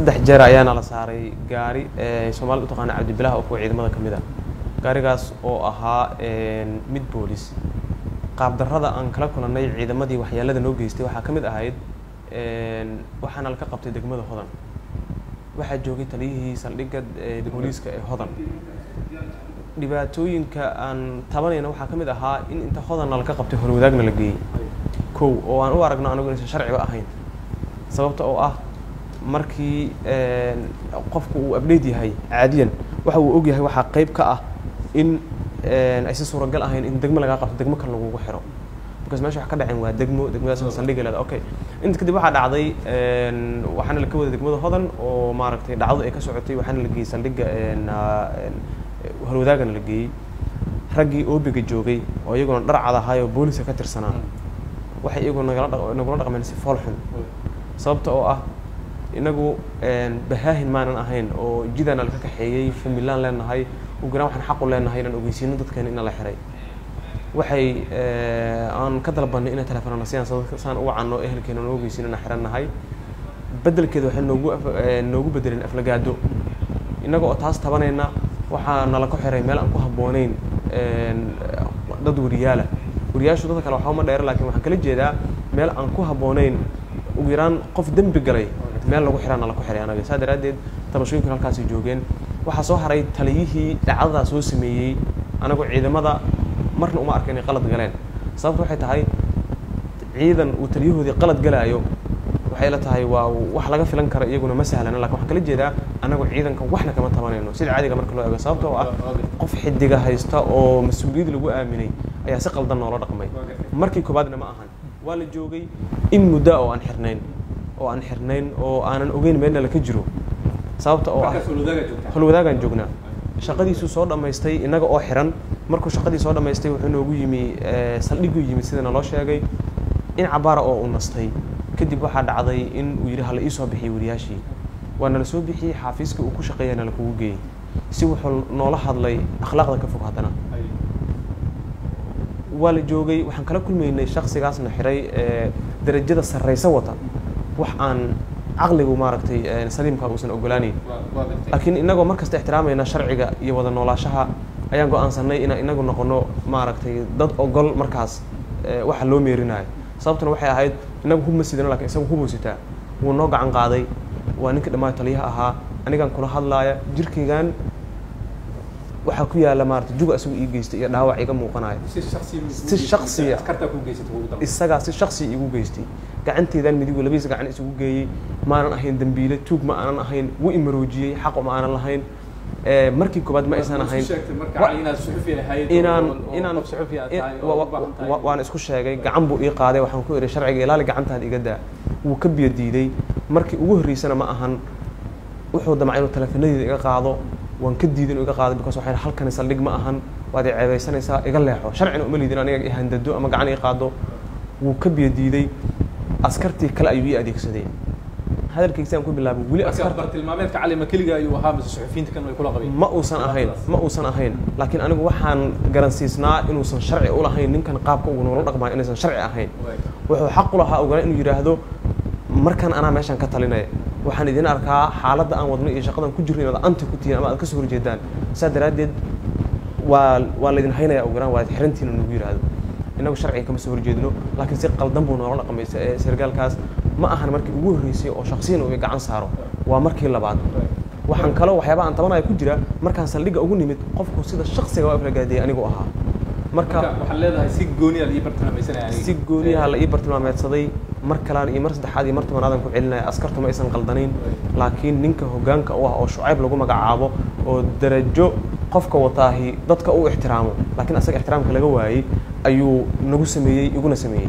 Saddex jeer ayaana la saaray gaari Soomaalida u taqaana Cabdibilaha oo kuwa ciidamada ka mid ah, gaarigaas oo ahaa mid boolis. Qaabdarrada aan kala kulannay ciidamadii waxyeelada noo geystay waxaa ka mid ahayd, waxaana laka qabtay degmada Hodan. Waxaa joogay taliyihii saldhigga booliiska ee Hodan. Dhibaatooyinka aan tabanayna waxaa ka mid ahaa in inta Hodanna laka qabtay Holwadaagna la geeyey, kow oo aan u aragno anagu inaysan sharciba ahayn, sababta oo ah markii qofku uu update yahay caadiyan waxa uu og yahay waxaa qayb ka ah in aysan suuragal ahayn in degmo lagaa qabto degmo kale lagugu xiro, because meesha wax ka dhaceen waa degmo, degmadaasna saldhigga leeda. Okay, inta kadib waxaa dhacday, waxaana laka waday degmada Hodan oo maaragtay dhacdadu ay ka socotay, waxaana la geeyey saldhigga Holwadaagana la geeyey. Raggii oobiga joogay oo iyaguna dhar cad ahaay oo booliska ka tirsanaa waxay iyagu nagula dhaqmeen si fool xun, sababta oo ah inagu bahaahin maanan ahayn oo jidaana laka kaxeeyey, familaan leenahay, ugu yaraan waxaan xaq u leenahay inaan ogeysiino dadkeena ina la xiray. Waxay aan ka dalbanay inay telefoonana siyaan saan u wacanno ehelkeena noo ogeysiino inaan xiran nahay. Beddelkeeda waxay noogu bedeleen aflagaado. Innaga oo taas tabanayna waxaa nala ku xiray meel aan ku habboonayn dad wariyaala. Wariyaashu dadka kale waxba ma dheera, laakiin waxaan kala jeedaa meel aan ku habboonayn ugu yaraan qof dembi galay meel lagu xiraa nala ku xiray anaga. Saa daraaddeed tabashooyinkuna halkaasay joogeen. Waxaa soo haray taliyihii dhacdadaa soo sameeyey. Anagu ciidamada marna uma arka inay qalad galeen, sababta waxay tahay ciidan uu taliyahoodii qalad galaayo waxay la tahay waa wax laga filan kara, iyaguna ma sahlana. Lakin waxaan kala jeedaa anagu ciidanka waxna kama tabanayno sida caadiga marka loo eego, sababta oo ah qof xidiga haysta oo mas-uuliyad lagu aaminay ayaa si qaldan noola dhaqmay. Markii koobaadna ma ahan, waa la joogay in muddo oo aan xirnayn oo aanan ogeyn meelna laka jiro, sababta oo ah Holwadaagaan joognaa. Shaqadiisuu soo dhammaystay innaga oo xiran. Markuu shaqadii soo dhammaystay wuxuu noogu yimi saldhigguu yimid sida naloo sheegay in cabaara oo uu nastay kadib waxaa dhacday in uu yidhi hala ii soo bixiyey wariyaashii. Waa nala soo bixiyey, xaafiiskii uu ku shaqeeya nala kugu geeyey. Si wuxuu noola hadlay akhlaaqda ka fog. Haddana waa la joogay, waxaan kala kulmaynay shaksigaasna xiray darajada sarraysa wata wax aan caqligu maaragtay saliimka uusan ogolaanayn. Laakiin innagoo mar kasta ixtiraamayna sharciga iyo wada noolaashaha ayaan go-aansanay inaan inagu noqono maaragtay dad ogol markaas waxa loo meerinayo. Sababtuna waxay ahayd inagu hub ma sidano, lakin isagu hubuu sitaa. Wuu noo gacan qaaday, waa ninkii dhammaan taliyaha ahaa. Anigaan kula hadlaaya jirkaygan waxaa ku yaalla maarata juga isagu ii geystay iyo dhaawac iga muuqanayo si shaksiya, isagaa si shaksiya iigu geystay. Gacanteydan midigu labadiisa gacan isugu geeyey. Maanan ahayn dambiile, tuug ma aanan ahayn. Wuu imaroojiyey, xaqu ma aanan lahayn. Markii koobaad ma aysan ahayn inaan inaan waan isku sheegay. Gacan buu ii qaaday, waxaan ku idhi sharciga ilaali, gacantaada iga daa. Wuu ka biyo diiday. Markii ugu horreysana ma ahan, wuxuu damcay inuu taleefanadeyda iga qaado, waan ka diiday inuu iga qaado, because waxaan halkani saldhig ma ahan, waad i ceebeysanaysaa, iga leexo, sharcina uma liidin aniga i handado ama gacan ii qaado. Wuu ka biyo diiday, askartii kale ayuu ii adeegsaday. Hadalkayga aan ku bilaabay weli askarta bartilmaameedka Cali ma keliga ayuu ahaa mise suxufiyiinta kan way kula qabeen? Ma uusan ahayn, ma uusan ahayn, laakiin anigu waxaan garansiisnaa inuusan sharci u lahayn ninkan qaabka uu noola dhaqmayo inaysan sharci ahayn. Wuxuu xaq u lahaa ogolaan inuu yidhaahdo markan anaa meeshan ka talinaya, waxaan idin arkaa xaaladda aan wadno iyo shaqadan ku jirno inaad anti ku tihiin ama aad ka soo horjeedaan, saa daraaddeed waa laydin haynaya, ogolaan waad xirantihiin nagu yidhaahdo. Innagu sharciga kama soo horjeedno, laakiin si qaldan buu noola dhaqmay sargaalkaas. Ma ahan markii ugu horreysay oo shaksiyan uu gacan saaro, waa markii labaad. Waxaan kaloo waxyaaba aan tabanaya ku jira markaan saldhigga ugu nimid qofku sida shaksiga waa aflagaadiyay anigu ahaa. Marka waxaad leedahay si gooniya la ii bartilmaamaysanaya aniga. Si gooniyaha la ii bartilmaameedsaday. Mar kalaan iyo mar saddexaad iyo mar tobanaadaan ku celinaya, askartu ma aysan qaldanayn, laakiin ninka hoggaanka u ah oo Shucayb lagu magacaabo oo darajo qofka wataahi dadka u ixtiraamo, laakiin asaga ixtiraamka laga waayey ayuu nagu sameeyey, iguna sameeyey.